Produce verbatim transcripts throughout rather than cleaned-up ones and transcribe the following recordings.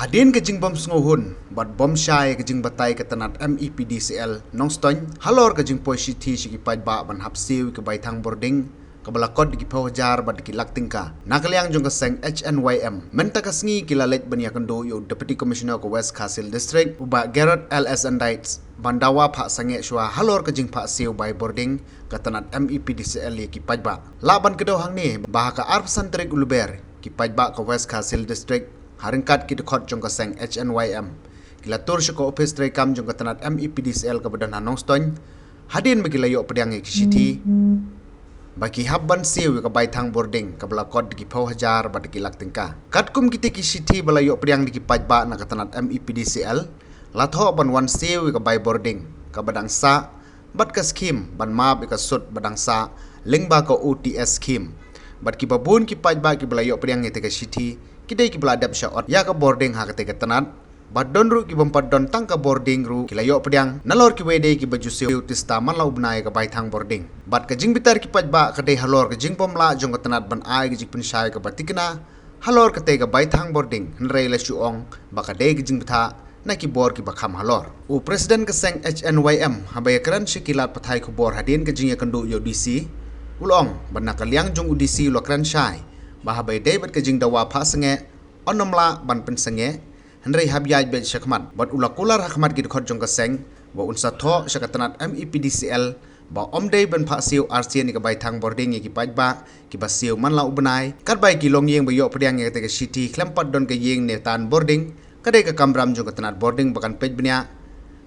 Hadien ka jingbym sngewhun bad bym shai ka jingbatai ka tnat M E P D C L Nongstoiñ halor ka jingpoi shithi sha ki paidbah ban hap siew ïa ka baithang bording kaba la kot da ki phew hajar bad da ki lak tyngka, na ka liang jong ka seng H N Y M mynta ka sngi ki la leit ban ïakynduh ïa u Deputy Commissioner ka West Khasi Hills District, u Bah Gerard L S Andites, ban dawa phah sangeh shuwa halor ka jingphah siew bai bording ka tnat M E P D C L ïa ki paidbah. Lah ban kdew hangne ba ha ka arphew san tarik u Lber, ki paidbah ka West Khasi Hills District, ha ryngkat ki dkhot jong ka seng H N Y M, ki la tur sha ka ophis treikam jong ka tnat M E P D C L kaba don ha Nongstoiñ, hadien ba ki la ïoh pdiang ïa ki shithi ba ki hap ban siew ïa ka baithang bording kaba la kot da ki phew hajar bad da ki lak tyngka. Katkum kita ki shithi ba la ïoh pdiang da ki paidbah na ka tnat M E P D C L, la thoh ban wan siew ïa ka bai bording kaba dang sah bad ka skhim ban map ïa ka sut ba dang sah lyngba ka O T S skhim. Bad kiba bun ki paidbah kiba la ïoh pdiang ïa kata ka shithi ki dei kiba la dep shah ot ïa ka bording ha kata ka tnat. Bad don ruh kibym pat don tang ka bording ruh ki la ïoh pdiang, nalor kiwei de kiba ju siew tista man la u bnai ïa ka baithang bording. Bad ka jingbitar ki paidbah ka dei halor ka jingbym lah jong ka tnat ban ai ka jingpynshai kaba thikna halor kata ka baithang bording, hynrei la shu ong ba ka dei ka jingbthah na ki bor kiba kham halor. U President ka seng H N Y M haba ïakren sha ki lad pathai khubor hadien ka jingïakynduh ïa u D C, u la ong ba na ka liang jong u D C u la kren shai ba haba ïadei bad ka jingdawa phah sangeh, un ym lah ban pynsangeh, hynrei hap ïaid beit shakhmat. Bad u la kular hakhmat ki dkhot jong ka seng ba un sa thoh sha ka tnat M E P D C L ba ym dei ban phah siew arsien ïa ka baithang bording ïa ki paidbah kiba siew man la u bnai. Katba ïa ki longïing ba ïoh pdiang ïa kata ka shithi khlem pat don ka ïing ne tan bording, ka dei ka kamram jong ka tnat bording ba kan peit bniah.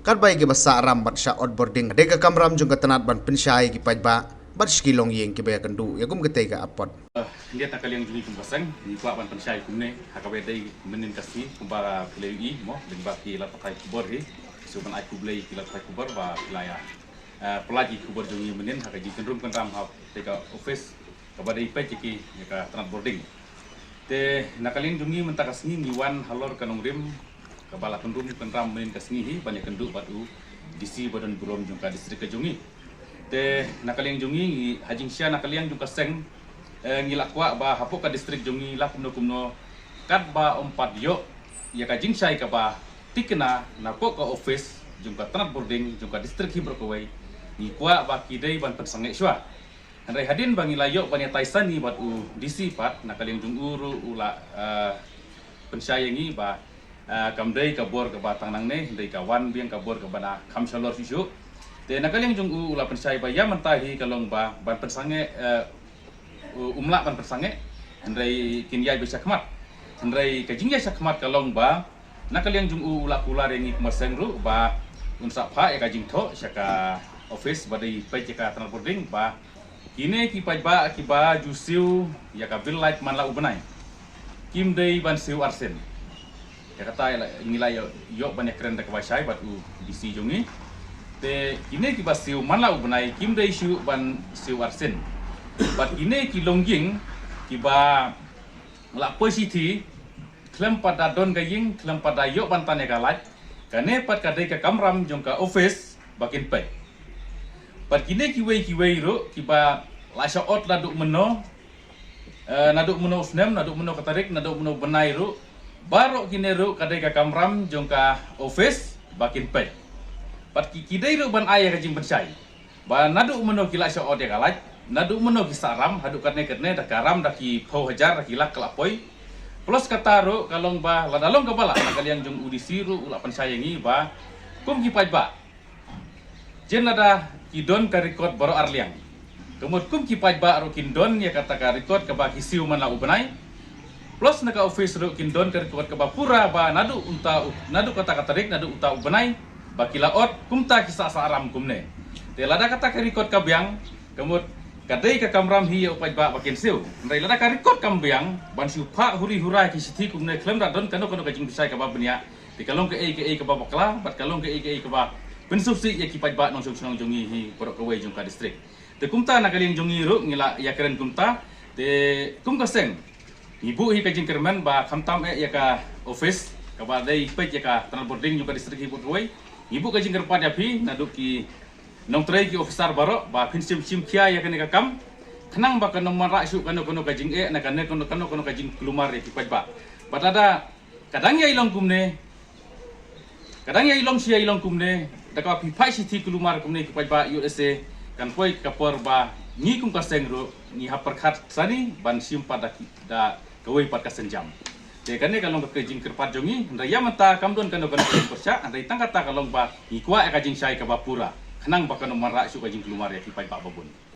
Katba ïa kiba sah ram bad shah ot bording, ka dei ka kamram jong ka tnat ban pynshai ïa ki paidbah bad sha ki longïing kiba ïakynduh ïa kum katei ka apot. Eh, ngi na ka liang jong ngi kum ka seng ngi kwah ban pynshai kumne, ha kaba ïadei mynnin ka sngi kumba phi la ïohi mo, lyngba ki lad pathai khubor hi, shu ban ai khublei ki lad pathai khubor ba phi la ïa, eh, pynlait ïa ki khubor jong ngi mynnin ha ka jingkynrum kynram ha kata ka office kaba dei peit ïa ki ïa ka tnat bording. Te na ka liang jong ngi mynta ka sngi ngi wan halor ka nongrim kaba la kynrum kynram mynnin ka sngi hi ban ïakynduh bad u D C ba don burom jong ka district ka jong ngi. Te na ka liang jong ngi, ngi ha jingshisha na ka liang jong ka seng, eh, ngi la kwah ba hapoh ka district jong ngi la kumno kumno katba ym pat ïoh ïa ka jingshai kaba thikna na poh ka office jong ka tnat bording jong ka district hi baroh kawei, ngi kwah ba ki dei ban pynsangeh shuwa. Hynrei hadien ba ngi la ïoh ban ïatai sani bad u D C pat, na ka liang jong u ruh u la, eh, pynshai ïa ngi ba, eh, kam dei ka bor kaba tang nangne, hynrei ka wan biang ka bor kaba na kham shalor shuh shuh. Te na ka liang jong u u la pynshai ba ïa mynta hi ka long ba ban pynsangeh, eh, u-, um lah ban pynsangeh, hynrei kin ïaid beit shakhmat. Hynrei ka jingïaid shakhmat ka long ba na ka liang jong u u la kular ïa ngi kum ka seng ruh ba un sa phah ïa ka jingthoh sha ka office ba dei peit ïa ka tnat bording ba kine ki paidbah kiba ju siew ïa ka bill light man la u bnai kim dei ban siew arsien. Ïa kata ïa la, ngi la ïoh, ïoh ban ïakren da kaba shai bad u D C jong ngi. Te kine kiba siew man la u bnai kim dei shuh ban siew arsien. Bad kine ki longïing kiba la poi shithi khlem pat da don ka ïing, khlem pat da ïoh ban tan ïa ka light, kane pat ka dei ka kamram jong ka office ba kin peit. Bad kine kiwei kiwei ruh kiba la shah ot naduh mynno, eh, naduh mynno u snem, naduh mynno ka tarik, naduh mynno u bnai ruh, baroh kine ruh ka dei ka kamram jong ka office ba kin peit. Bad ki, ki dei ruh ban ai ïa ka jingpynshai ba naduh mynno ki la shah ot ïa ka light, naduh mynno ki sah ram, haduh katne katne, da ka ram da ki phew hajar, da ki lak ka la poi. Plus kata ruh ka long ba lada long kaba lah, na ka liang jong u D C ruh u la pynshai ïa ngi ba kum ki paidbah, jen lada ki don ka record baroh arliang, ka mut kum ki paidbah ruh kin don ïa kata ka record kaba ki siew man la u bnai. Plus na ka office ruh kin don ka record kaba pura ba naduh uta u, naduh kata ka tarik, naduh uta u bnai ba ki la ot, kumta ki sah sah ram kumne. Te lada kata ka record ka biang, ka mut ka dei ka kamram hi ïa u paidbah ba kin siew. Hynrei lada ka record kam biang, ban shu phah huri hura ki shithi kumne khlem da don kano kano ka jingpynshai kaba bniah, te ka long kaei kaei kaba bakla bad ka long kaei kaei kaba pynsngewsih ïa ki paidbah nongshong shnong jong ngi hi baroh kawei jong ka district. Te kumta na ka liang jong ngi ruh ngi la ïakren kumta. Te kum ka seng ngi buh hi ka jingkyrmen ba khamtam eh ïa ka office kaba dei peit ïa ka tnat bording jong ka district hi baroh kawei, ngi buh ka jingkyrpad ïa phi naduh ki nongtrei ki officer baroh ba phin shim shim khia ïa kane ka kam, khnang ba kan ym wanrah shuh kano kano ka jingeh, na kano kano, kano kano ka jingkulmar ïa ki paidbah. Bad lada Ka dang ïai long kumne, ka dang ïai long shi ïai long kumne, da kaba phi phai shithi kulmar kumne ki paidbah U S A, kan poi ka por ba ngi kum ka seng ruh ngi hap pyrkhat sani ban shim pat da, da kawei pat ka sienjam. Te kane ka long ka jingkyrpad jong ngi, hynrei ïa mynta kam don kano kano ka jingpyrshah, hynrei tang kata ka long ba ngi kwah ïa ka jingshai kaba pura, khnang ba kan ym wanrah shuh ka jingkulmar ïa ki paidbah babun.